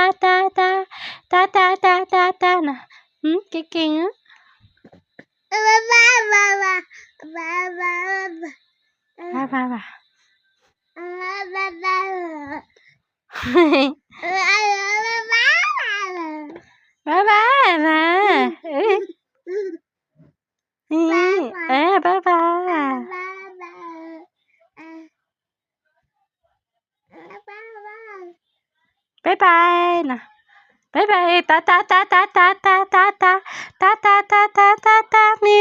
ta ta ta, ta ta ta ta ta na. Keej keej. Bye bye. Bye bye. Bye bye na. Bye bye, ta ta ta ta ta ta ta ta ta ta ta ta ta ta ta ni.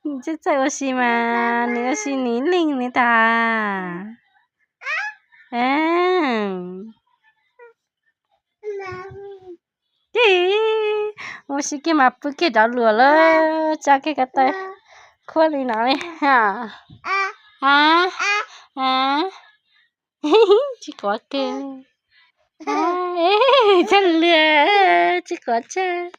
Txawj txawj ua si mas nws ua si nws leej nws tas. Ces ua si kiag mas pw kiag rov luag lawm, tsa kiag ko taw khuab li no li. A, a, tsis quav kiag li. Txhob luag, tsis quav tsag.